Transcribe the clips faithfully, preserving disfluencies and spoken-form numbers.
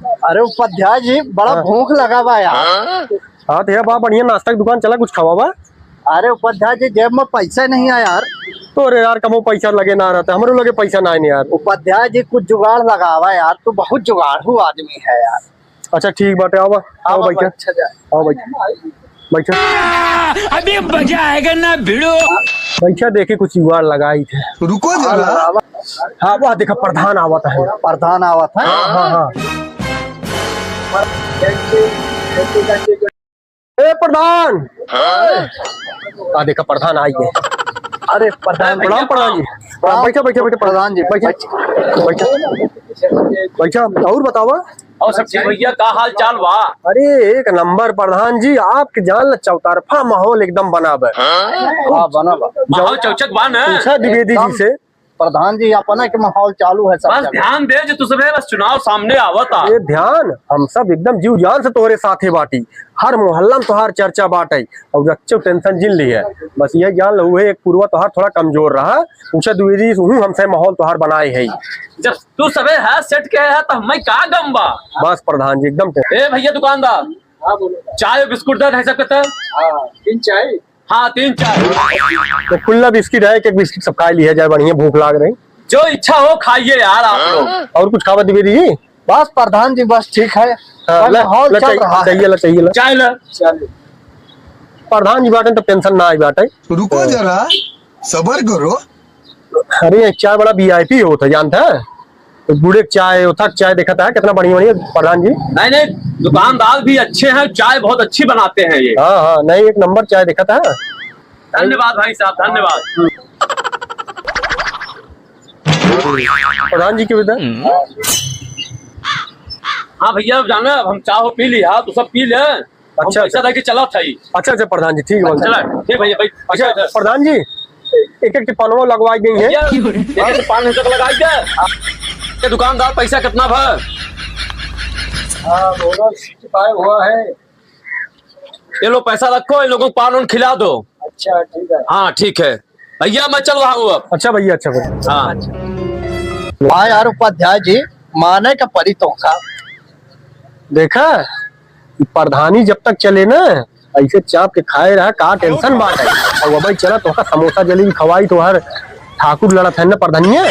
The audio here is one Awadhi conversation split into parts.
अरे उपाध्याय जी, बड़ा हाँ। भूख लगा बा यार। हाँ, तो यार, बा बढ़िया नाश्ता की दुकान चला, कुछ खवावा। अरे उपाध्याय जी, जेब में पैसा नहीं है यार। तो अरे यार, कमो पैसा लगे ना रहता, हमरो लगे पैसा ना है यार। उपाध्याय जी, कुछ जुगाड़ लगावा यार, तू बहुत जुगाड़ू आदमी है यार। अच्छा, ठीक बाटे, आवा, आवा, आवा, बैठा। बैठा जा। आवा, बैठा। बैठा। अभी मजा आएगा ना भिड़ो। बैठा, देखे कुछ जुगाड़ लगाई थे। रुको जरा। हाँ, वह देखा, प्रधान आवत है। प्रधान आवत है? हाँ, हाँ, हाँ। ए प्रधान। हाँ। आ देखा, प्रधान आई है। अरे प्रधान, प्रणाम प्रधान जी। प्रणाम। बैठा, बैठा, बैठा, प्रधान जी, बैठा। बैठा। बैठा। और बतावा। और सब ठीक भैया, का हाल चाल बा? अरे एक नंबर प्रधान जी, आपके जान ल चौतरफा माहौल एकदम बना बा। हाँ, बना बा। माहौल चौचक बा ना? पूछा द्विवेदी जी एकदम। से। प्रधान जी, अपना के माहौल चालू है सब बस जगह। ध्यान दे जे तू सबे, बस चुनाव सामने आवता। ये ध्यान, हम सब एकदम जीव जान से तोहरे साथे बाटी। हर मोहल्ला में तोहार चर्चा बाटे। और अच्छे tension जिन ली है। बस ये जान लो, उहे एक पुरवा तोहार थोड़ा कमजोर रहा। पूछा द्विवेदी से, हूँ, हमसे माहौल तोहार बनाए है। जब तू सबे है सेट के है, तो हमें का गम बा? बस प्रधान जी, एकदम tension। ए भैया दुकानदार, हाँ, बोलो। चाय बिस्कुट दे, है सब कहता है? हाँ, तीन चाय। हाँ, तीन चाय। तो खुला बिस्किट है, एक एक बिस्किट सब खा लिया जाए, बढ़िया भूख लाग रही। जो इच्छा हो खाइए यार आप लोग। और कुछ खावा द्विवेदी जी? बस प्रधान जी, बस ठीक है। हाँ, बस ले, माहौल ले, चल चाहिए, रहा है। चाहिए, ले, चाहिए, ले। चाय ले। चलिए। प्रधान जी बाटे तो tension ना आई बाटे। रुको जरा, सबर करो। अरे, ये चाय बड़ा VIP होता है, जानता है? तो गुड़े के चाय, उठा के चाय देखा था, कितना बढ़िया, बढ़िया प्रधान जी। नहीं, नहीं, दुकानदार भी अच्छे हैं, चाय बहुत अच्छी बनाते हैं ये। हाँ, हाँ, नहीं, एक नंबर चाय देखा था। धन्यवाद भाई साहब, धन्यवाद। प्रधान जी के बेटा। हाँ भैया, जाना, अब हम चाय पी ली, हाँ, तो सब पी ले। हम अच्छा, पैसा अच्छा। दे के चला था ही। अच्छा, अच्छा, प्रधान जी, ठीक है। चला, ठीक भैया, भाई। अच्छा, प्रधान जी, एक एक टिपानवा लगवाई गई है। भैया, एक एक पान तक लगाई दे। ये दुकानदार, पैसा कितना भा? हाँ, बोनस पाए हुआ है। ये लो, पैसा रखो, इन लोगों को पान उन खिला दो। अच्छा, ठीक है। हाँ, ठीक है। भैया, मैं चल रहा हूँ अब। अच्छा भैया, अच्छा भैया। हाँ। हाँ यार उपाध्याय जी, माने का परी तोहका। देखा, ई प्रधानी जब तक चले ना, ऐसे चाप के खाए रहा, का tension बाटे। और अब चला, तोहका समोसा जलेबी खवाई, तोहर ठाकुर लड़त है ना प्रधानिया,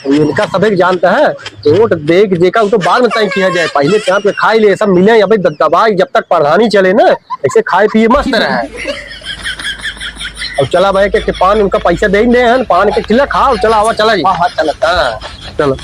इनका सभे के जानता है। वोट दे के जेका, वो तो बाद में तय किया जाए, पहले चाप के खाई ले, सब मिले, अबे द-, दबाई, जब तक प्रधानी चले ना, ऐसे खाए पिए मस्त रहे। अब चला भाई, के, के पान उनका पैसा दे ही दे हैं, पान के खिला खाओ, चला आवा, चला जी। हाँ, हाँ, चला। हाँ, चलो।